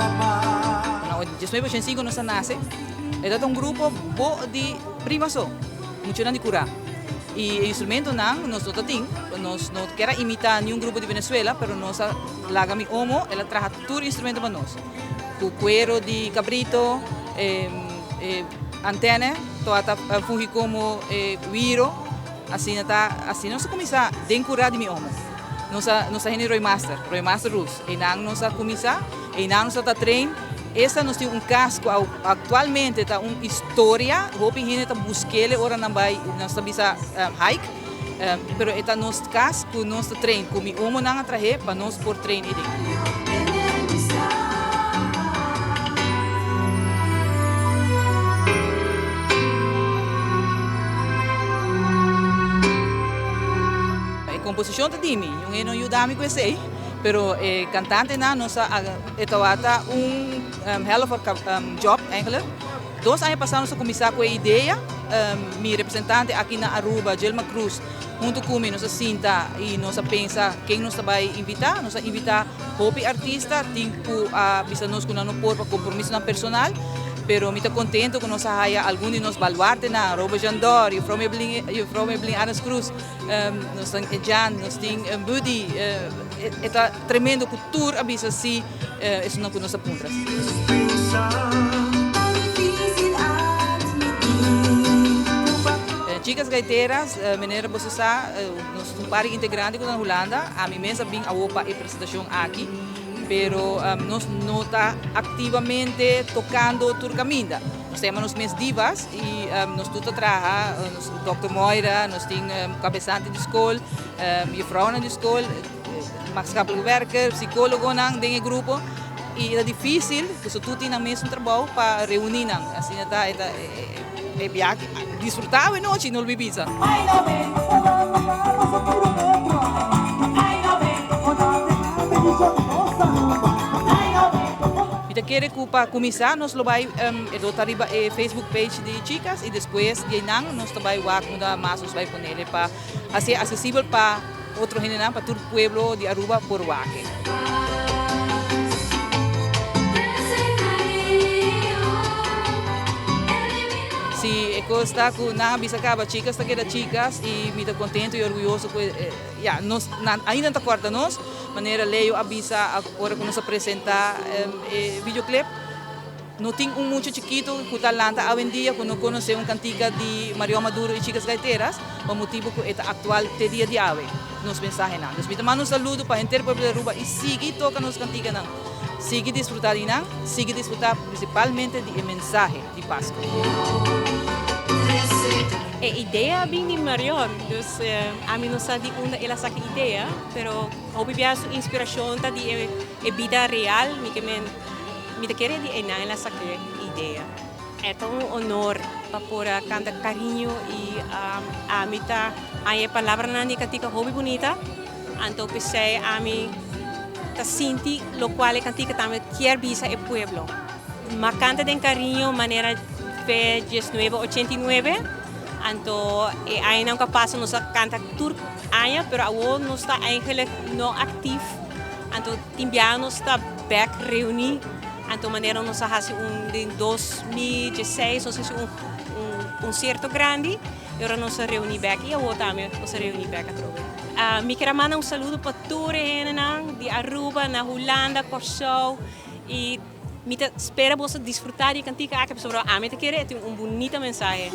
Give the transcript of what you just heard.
Na 1985 nos a nace, e ta un grupo bo di prima so, muchanan di cura. Y e instrumentonan nos no ta tin, nos no kier a imita niun grupo di Venezuela, pero nos a laga mi omo, el a traha tur instrumento pa nos. Cu cuero di cabrito, e antenne, toa ta fungi como e wiro. Asina ta, asina nos a cuminsa den cura di mi omo. Nos a, nos a hende Roy Master, Roy Master Roos. Einan nos a cuminsa, einan nos a ta train. Esta nos tin un cas cu actualmente ta un historia, hopi hende ta busquele ora nan bay, nos ta bisa hike, pero e ta nos cas cu nos ta train, cu mi omonan a trahe pa nos por train eden. E komposishon ta di mi, un hende no yuda mi ku esei, pero e kantantenan nos a e tabata un hell of a job eigenlijk. Dos aña pasá nos a kuminsá ku e idea, mi representante aki na Aruba, Gilma Cruz, huntu ku mi nos a sinta i nos a pensa ken nos ta bai invitá. Nos a invitá hopi artista, tin ku a bisa nos ku nan no por pa kompromisonan personal, pero mi ta kontento ku nos a haya algun di nos baluartenan, Robert Jandor, Juffrouw Meblin, Juffrouw Meblin Arends Cruz, nos tin Jan, nos tin Buddy, e ta tremendo ku tur a bisa si esunnan ku nos a puntra. Chicas Gaiteras, manera boso sa, nos un par di integrante ku ta na Hulanda, ami mes a bin awo pa e presentashon aki, pero nos no ta aktivamente tokando tur kaminda. Nos ta yama nos mes divas i nos tur ta traha, nos Dòkter Moira, nos tin kabesante di skol, jufrounan di skol, maatschappelijk werker, psicólogonan den e grupo y ta difícil pasobra tur tin nan mesun trabou pa reuni nan. Asina ta e ta e biaha disfruta awe nochi no lo mi bisa. Mi ta kere ku pa kuminsá nos lo bai e lo ta riba e Facebook page di Chicas y despues di einan nos ta bai wak unda mas nos bai ponele pa hasié asesibel pa Otro hendenan pa tur pueblo di Aruba por wak-e. Si e cos ta cu nan a bisa caba chicas ta keda chicas y mi ta contento y orguyoso cu ya nos nan ainda ta corda nos manera Leo a bisa ora cu nos a presenta e videoclip. No tin un mucha chikitu ku ta lanta awendia ku no konosé un kantika di Marion Maduro i Chicas Gaiteras pa motibu ku e ta aktual te dia di awe nos mensahenan. Dus mi ta manda un saludo pa henter pueblo di Aruba i sigui toka nos kantikanan, sigui disfrutá di nan, sigui disfrutá prinsipalmente di e mensahe di Pasku. E idea a bin di Marion, dus ami no sa di unda el a saka e idea, pero hopi bia su inspirashon ta di e bida real, mi ke men. Mi ta kere di einan el a sake idea. E ta un honor pa por a canta cariño y ami ta haña e palabranan di cantica hopi bunita. Anto p'esei ami ta sinti locual e cantica tambe kier bisa e pueblo. M'a canta den cariño manera fe diesnuebe ochenta i nuebe, anto e añanan cu a pasa nos a canta tur aña, pero awor nos ta eigenlijk no actief. Anto tin biaha nos ta bek reuní, anto manera nos a hasi un den 2016 nos hasi un un konsierto grandi i ora nos a reuní bek i awor tambe nos a reuní bek atrobe. Mi kier a manda un saludo pa tur e hendenan di Aruba, na Hulanda, Kòrsou i mi ta spera boso disfrutá di e kantika aki pasobra ami ta kere e tin un bunita mensahe.